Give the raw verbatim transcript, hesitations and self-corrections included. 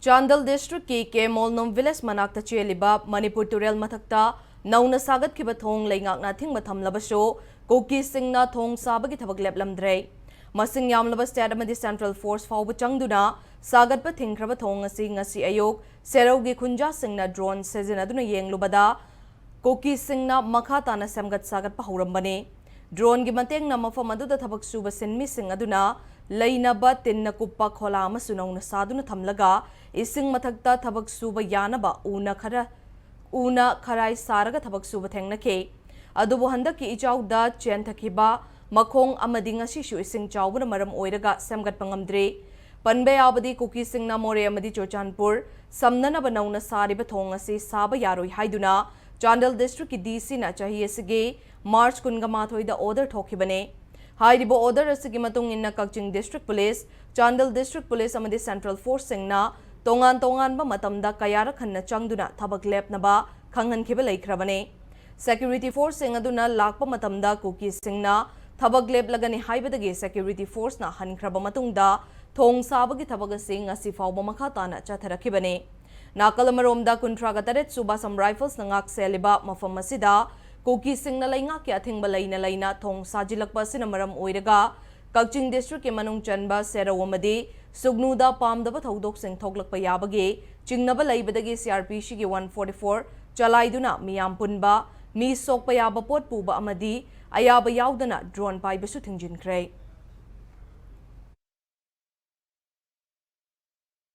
ꯆꯥꯟꯗꯦꯜ ꯗꯤꯁꯇ꯭ꯔꯤꯛꯀꯤ ꯀꯦ ꯃꯣꯜꯅꯨꯝ ꯚꯤꯂꯦꯖ ꯃꯅꯥꯛꯇ ꯆꯦꯜꯂꯤꯕ ꯃꯅꯤꯄꯨꯔ ꯇꯨꯔꯦꯜ ꯃꯊꯛꯇ ꯅꯧꯅ ꯁꯥꯒꯠꯈꯤꯕ ꯊꯣꯡ ꯂꯩꯉꯥꯛꯅ ꯑꯊꯤꯡꯕ ꯊꯝꯂꯕꯁꯨ, ꯀꯨꯀꯤꯁꯤꯡꯅ ꯊꯣꯡ ꯁꯥꯕꯒꯤ ꯊꯕꯛ ꯂꯦꯞꯂꯝꯗ꯭ꯔꯦ꯫ ꯃꯁꯤꯡ ꯌꯥꯝꯂꯕ ꯁ꯭ꯇꯦꯠ ꯑꯃꯗꯤ ꯁꯦꯟꯇ꯭ꯔꯦꯜ ꯐꯣꯔꯁ ꯐꯥꯎꯕ ꯆꯪꯗꯨꯅ ꯁꯥꯒꯠꯄ ꯊꯤꯡꯈ꯭ꯔꯕ ꯊꯣꯡ ꯑꯁꯤ ꯉꯁꯤ ꯑꯌꯨꯛ ꯁꯦꯔꯧꯒꯤ ꯈꯨꯟꯖꯥꯁꯤꯡꯅ ꯗ꯭ꯔꯣꯟ ꯁꯤꯖꯤꯟꯅꯗꯨꯅ ꯌꯦꯡꯂꯨꯕꯗ, ꯀꯨꯀꯤꯁꯤꯡꯅ ꯃꯈꯥ ꯇꯥꯅ ꯁꯦꯝꯒꯠ ꯁꯥꯒꯠꯄ ꯍꯧꯔꯝꯕꯅꯤ꯫ ꯗ꯭ꯔꯣꯟꯒꯤ ꯃꯇꯦꯡꯅ ꯃꯐꯝ ꯑꯗꯨꯗ ꯊꯕꯛ ꯁꯨꯕ ꯁꯤꯟꯃꯤꯁꯤꯡ ꯑꯗꯨꯅ ꯂꯩꯅꯕ ꯇꯤꯟꯅ ꯀꯨꯞꯄ ꯈꯣꯂꯥ ꯑꯃꯁꯨ ꯅꯧꯅ ꯁꯥꯗꯨꯅ ꯊꯝꯂꯒ, ꯏꯁꯤꯡ ꯃꯊꯛꯇ ꯊꯕꯛ ꯁꯨꯕ ꯌꯥꯅꯕ ꯎꯅ ꯈꯔ, ꯎꯅ ꯈꯔꯥꯏ ꯁꯥꯔꯒ ꯊꯕꯛ ꯁꯨꯕ ꯊꯦꯡꯅꯈꯤ꯫ ꯑꯗꯨꯕꯨ ꯍꯟꯗꯛꯀꯤ ꯏꯆꯥꯎꯗ ꯆꯦꯟꯊꯈꯤꯕ ꯃꯈꯣꯡ ꯑꯃꯗꯤ ꯉꯁꯤꯁꯨ ꯏꯁꯤꯡ ꯆꯥꯎꯕꯅ ꯃꯔꯝ ꯑꯣꯏꯔꯒ ꯁꯦꯝꯒꯠꯄ ꯉꯝꯗ꯭ꯔꯤ꯫ ꯄꯟꯕ ꯌꯥꯕꯗꯤ, ꯀꯨꯀꯤꯁꯤꯡꯅ ꯃꯣꯔꯦ ꯑꯃꯗꯤ ꯆꯨꯔꯆꯥꯟꯄꯨꯔ ꯁꯝꯅꯅꯕ ꯅꯧꯅ ꯁꯥꯔꯤꯕ ꯊꯣꯡ ꯑꯁꯤ ꯁꯥꯕ ꯌꯥꯔꯣꯏ ꯍꯥꯏꯗꯨꯅ ꯆꯥꯟꯗꯦꯜ ꯗꯤꯁꯇ꯭ꯔꯤꯛꯀꯤ ꯗꯤ ꯁꯤꯅ ꯆꯍꯤ ꯑꯁꯤꯒꯤ ꯃꯥꯔꯆ ꯀꯨꯟꯒ ꯃꯥꯊꯣꯏꯗ ꯑꯣꯔꯗꯔ ꯊꯣꯛꯈꯤꯕꯅꯤ꯫ ꯍꯥꯏꯔꯤꯕ ꯑꯣꯔꯗꯔ ꯑꯁꯤꯒꯤ ꯃꯇꯨꯡ ꯏꯟꯅ ꯀꯛꯆꯤꯡ district police, Chandel district police ꯑꯃꯗꯤ ꯁꯦꯟꯇ꯭ꯔꯦꯜ ꯐꯣꯔꯁꯁꯤꯡꯅ ꯇꯣꯉꯥꯟ ꯇꯣꯉꯥꯟꯕ ꯃꯇꯝꯗ ꯀꯌꯥꯔꯛ ꯍꯟꯅ ꯆꯪꯗꯨꯅ ꯊꯕꯛ ꯂꯦꯞꯅꯕ ꯈꯪꯍꯟꯈꯤꯕ ꯂꯩꯈ꯭ꯔꯕꯅꯤ꯫ ꯁꯦꯀ꯭ꯌꯨꯔꯤꯇꯤ ꯐꯣꯔꯁꯁꯤꯡ ꯑꯗꯨꯅ ꯂꯥꯛꯄ ꯃꯇꯝꯗ ꯀꯨꯀꯤꯁꯤꯡꯅ ꯊꯕꯛ ꯂꯦꯞꯂꯒꯅꯤ ꯍꯥꯏꯕꯗꯒꯤ ꯁꯦꯀ꯭ꯌꯨꯔꯤꯇꯤ ꯐꯣꯔꯁꯅ ꯍꯟꯈ꯭ꯔꯕ ꯃꯇꯨꯡꯗ ꯊꯣꯡ ꯁꯥꯕꯒꯤ ꯊꯕꯛ ꯑꯁꯤ ꯉꯁꯤ ꯐꯥꯎꯕ ꯃꯈꯥ ꯇꯥꯅ ꯆꯠꯊꯔꯛꯈꯤꯕꯅꯤ꯫ ꯅꯥꯀꯜ ꯑꯃꯔꯣꯝꯗ, ꯀꯨꯟꯊ꯭ꯔꯥꯒ ꯇꯔꯦꯠ ꯁꯨꯕ ꯑꯁꯥꯝ ꯔꯥꯏꯐꯜꯁꯅ ꯉꯥꯛ ꯁꯦꯜꯂꯤꯕ ꯃꯐꯝ ꯑꯁꯤꯗ ꯀꯨꯀꯤꯁꯤꯡꯅ ꯂꯩꯉꯥꯛꯀꯤ ꯑꯊꯤꯡꯕ ꯂꯩꯅ ꯂꯩꯅ ꯊꯣꯡ ꯁꯥꯖꯤꯜꯂꯛꯄ ꯑꯁꯤꯅ ꯃꯔꯝ ꯑꯣꯏꯔꯒ, ꯀꯛꯆꯤꯡ ꯗꯤꯁꯇ꯭ꯔꯤꯛꯀꯤ ꯃꯅꯨꯡ ꯆꯟꯕ ꯁꯦꯔꯧ ꯑꯃꯗꯤ ꯁꯨꯒꯅꯨꯗ ꯄꯥꯝꯗꯕ ꯊꯧꯗꯣꯛꯁꯤꯡ ꯊꯣꯛꯂꯛꯄ ꯌꯥꯕꯒꯤ ꯆꯤꯡꯅꯕ ꯂꯩꯕꯗꯒꯤ ꯁꯤ ꯑꯥꯔ ꯄꯤ ꯁꯤꯒꯤ ꯋꯥꯟ ꯐꯣꯔꯇꯤ ꯐꯣꯔ ꯆꯂꯥꯏꯗꯨꯅ ꯃꯤꯌꯥꯝ ꯄꯨꯟꯕ, ꯃꯤ ꯁꯣꯛꯄ ꯌꯥꯕ ꯄꯣꯠ ꯄꯨꯕ ꯑꯃꯗꯤ ꯑꯌꯥꯕ ꯌꯥꯎꯗꯅ ꯗ꯭ꯔꯣꯟ ꯄꯥꯏꯕꯁꯨ ꯊꯤꯡꯖꯤꯟꯈ꯭ꯔꯦ꯫